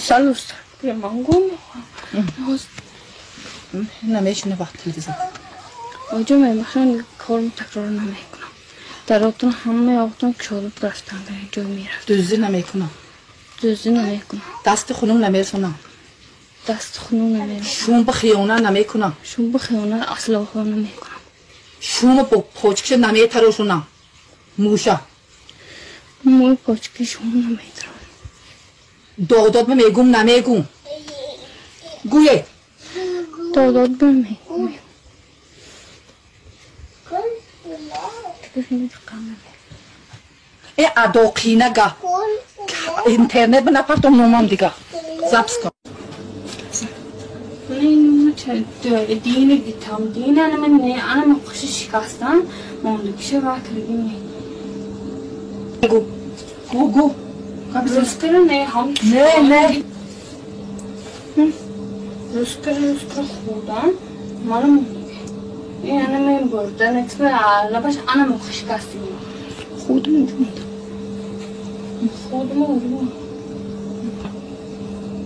Салуста. Мангум. Намешина вақт телевизор. Оҷо мебахшам, корм такрор намекунам. Даротон ҳамаи оқтон кушода рафтан дар ҷо мерафт. Дуздӣ намекунам. Дуздӣ намекунам. Дасти хунум намерасонам. Дасти хунум намерасонам. Шум ба хиёнат намекунам. Шум ба хиёнат асло намекунам. Шума бо почкиша наметарошонам. Мӯша. Мӯи почки шум наметарошам. Додод мегум намегум. Гӯе. Додод мегум. Э адоқинага. Интернет ба напартом номам дига. Запис кун. Дина гитам дина ана ман не ана ман қуши шикастан мондагиша ва кардим не. Гу. Гу гу. Рускара не ҳам. Не не. Рускара рускара хӯрдан мана мондаги. Ин ана мен бурдан экспе лабаш ана ман шикастим. Худам ҷунда. Худам ҷунда.